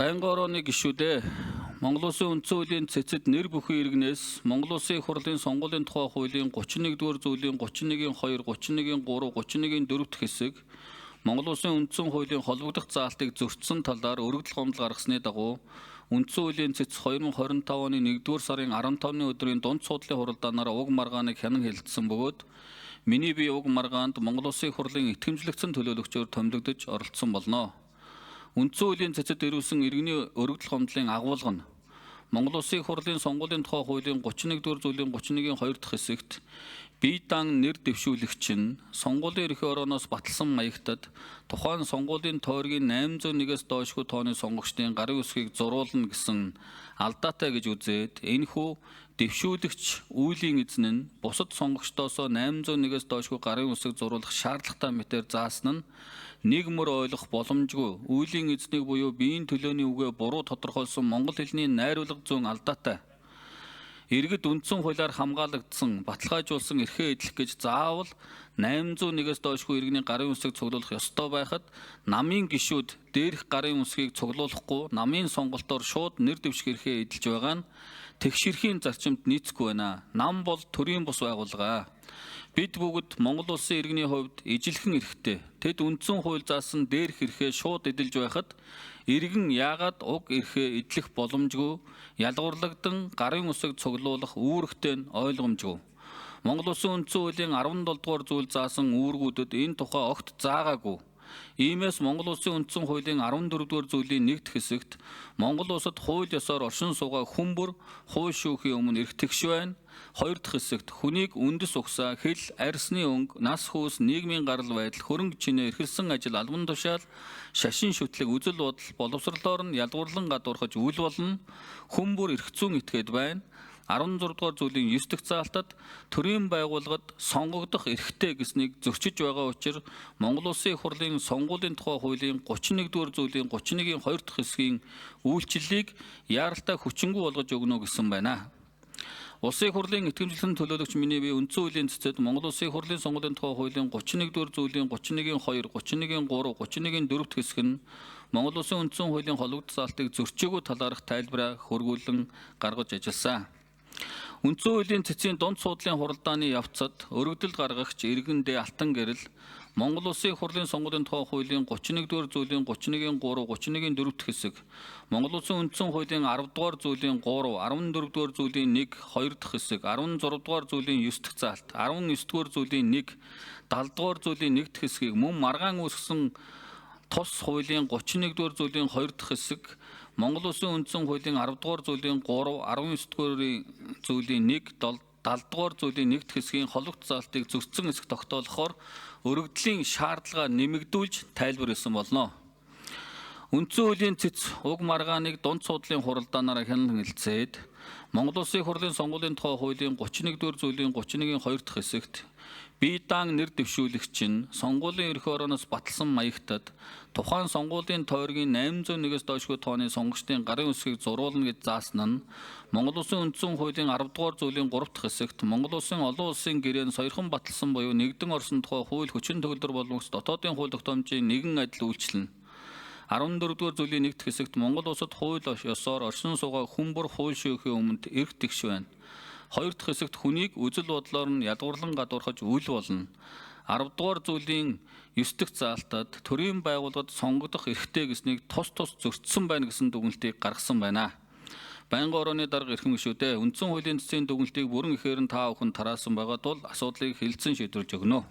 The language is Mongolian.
Байнгын орооны гишүүдээ, Монгол Улсын үндсэн хуулийн цэцэд нэр бүхий иргэнээс Монгол Улсын их хурлын сонгуулийн тухай хуулийн 31-р зүйлийн 31-ийн 2, 31-ийн 3, 31-ийн 4 дахь хэсэг, Монгол Улсын үндсэн хуулийн холбогдох заалтыг зөрчсөн талаар өргөдөл гомдол гаргасны дагуу үндсэн хуулийн цэц 2025 оны 1-р сарын 15-ны өдрийн дунд суудлын хуралдаанаар уг маргааныг хянан хэлэлцсэн бөгөөд миний бие уг маргаанд Монгол Улсын их хурлын итгэмжлэгдсэн төлөөлөгчөөр томилогдож оролцсон болно. Үндсэн хуулийн цэцэд ирүүлсэн иргэний өргөдөл гомдлын агуулга нь Монгол Улсын их хурлын сонгуулийн тухай хуулийн 31-р зүйлийн 31-ийн 2 дахь хэсэгт бие даан нэр дэвшүүлэгч нь сонгуулийн ерөнхий орооноос баталсан маягтад тухайн сонгуулийн тойргийн 801-ээс доошгүй тооны сонгогчдын гарын үсгийг зуруулна гэсэн алдаатай гэж үзээд энэхүү дэвшүүлэгч үйлийн эзэн нь бусад сонгогчдоосоо 801-ээс доошгүй гарын үсэг зуруулах шаардлагатай мэтээр заасан нь нэг мөр ойлгох боломжгүй, үйлийн эзнийг буюу биеийн төлөөний үгээ буруу тодорхойлсон, монгол хэлний найруулга зүйн алдаатай, иргэд үндсэн хуулиар хамгаалагдсан баталгаажуулсан эрхээ эдлэх гэж заавал 801-ээс доошгүй иргэний гарын үсэг цуглуулах ёстой байхад намын гишүүд дээрх гарын үсгийг цуглуулахгүй намын сонголтоор шууд нэр дэвших эрхээ эдэлж байгаа нь тэгш эрхийн зарчимд нийцэхгүй байна. Нам бол төрийн бус байгууллага. Бид бүгд Монгол улсын иргэний хувьд ижилхэн эрхтэй. Тэд үндсэн хууль заасан дээрх эрхээ шууд эдэлж байхад иргэн яагаад уг эрхээ эдлэх боломжгүй ялгуурлагдсан гарын үсэг цуглуулах үүрэгтэй нь ойлгомжгүй. Монгол Улсын үндсэн хуулийн 17 дугаар зүйл заасан үүргүүдэд энэ тухай огт заагаагүй. Иймээс Монгол Улсын үндсэн хуулийн 14 дугаар зүйлийн 1 дахь хэсэгт Монгол улсад хууль ёсоор оршин суугаа хүн бүр хууль шүүхийн өмнө эрх тэгш байна. Хоёр дахь хэсэгт хүнийг үндэс угсаа, хэл, арьсны өнгө, нас хүйс, нийгмийн гарал байдал, хөрөнгө чинээ, эрхэлсэн ажил, албан тушаал, шашин шүтлэг, үзэл бодол, боловсролоор нь ялгуурлан гадуурхаж үл болно. Хүн бүр эрх зүйн этгээд байна. 16 дугаар зүйлийн 9 дахь заалтад төрийн байгууллагад сонгогдох эрхтэй гэснийг зөрчиж байгаа учир Монгол Улсын их хурлын сонгуулийн тухай хуулийн 31 дугаар зүйлийн 31-ийн 2 дахь хэсгийн үйлчлэлийг яаралтай хүчингүй болгож өгнө гэсэн байна. Улсын их хурлын итгэмжлэн төлөөлөгч миний бие үндсэн хуулийн цэцэд Монгол Улсын их хурлын сонгуулийн тухай хуулийн 31 дугаар зүйлийн 31-ийн 2, 31-ийн 3, 31-ийн 4 дахь хэсэг нь Монгол Улсын үндсэн хуулийн холбогдох заалтыг зөрчөөгүй талаарх тайлбараа хөргүүлэн гаргаж ажилласан. Үндсэн хуулийн цэцгийн дунд суудлын хуралдааны явцад өргөдөл гаргагч иргэн Д Алтан гэрэл Монгол Улсын их хурлын сонгуулийн тухай хуулийн 31 дугаар зүйлийн 31-ийн 3, 31-ийн 4 дахь хэсэг, Монгол Улсын үндсэн хуулийн 10 дугаар зүйлийн 3, 14 дугаар зүйлийн 1, 2 дахь хэсэг, 16 дугаар зүйлийн 9 дахь заалт, 19 дугаар зүйлийн 1, 70 дугаар зүйлийн 1 дахь хэсгийг мөн маргаан үүсгэсэн тус хуулийн 31 дугаар зүйлийн 2 дахь хэсэг, Монгол Улсын үндсэн хуулийн 10 дугаар зүйлийн 3, 19 дугаар зүйлийн 1, 70 дугаар зүйлийн 1 дахь хэсгийн холбогдох заалтыг зөрчсөн хэсэг тогтоолохоор өргөдлийн шаардлага нэмэгдүүлж тайлбар хийсэн болно. Үндсэн хуулийн цэц уг маргааныг дунд суудлын хуралдаанаар хянан хэлэлцээд Монгол Улсын их хурлын сонгуулийн тухай хуулийн 31 дугаар зүйлийн 31-ийн 2 дахь хэсэгт бие даан нэр дэвшүүлэгч нь сонгуулийн ерөнхий орооноос баталсан маягтад тухайн сонгуулийн тойргийн 801-ээс доошгүй тооны сонгогчдын гарын үсгийг зуруулна гэж заасан нь Монгол Улсын үндсэн хуулийн 10 дугаар зүйлийн 3 дахь хэсэгт Монгол Улсын олон улсын гэрээнд сойрхон баталсан буюу нэгдэн орсон тухай хууль, хүчин төгөлдөр болон дотоодын хууль тогтоомжийн нэгэн адил үйлчилнэ. 14 дугаар зүйлийн 1 дахь хэсэгт Монгол улсад хууль ёсоор оршин суугаа хүн бүр хууль шүүхийн өмнө эрх тэгш байна. Хоёр дахь хэсэгт хүнийг үзэл бодлоор нь ялгуурлан гадуурхаж үл болно. 10 дугаар зүйлийн 9 дахь заалтад төрийн байгууллагад сонгогдох эрхтэй гэснийг тус тус зөрчсөн байна гэсэн дүгнэлтийг гаргасан байна. Байнгын орооны дарга, эрхэм гишүүдээ, үндсэн хуулийн цэцгийн дүгнэлтийг бүрэн ихээр нь та бүхэн тараасан байгаа тул асуудлыг хэлэлцэн шийдвэрлэж өгнө.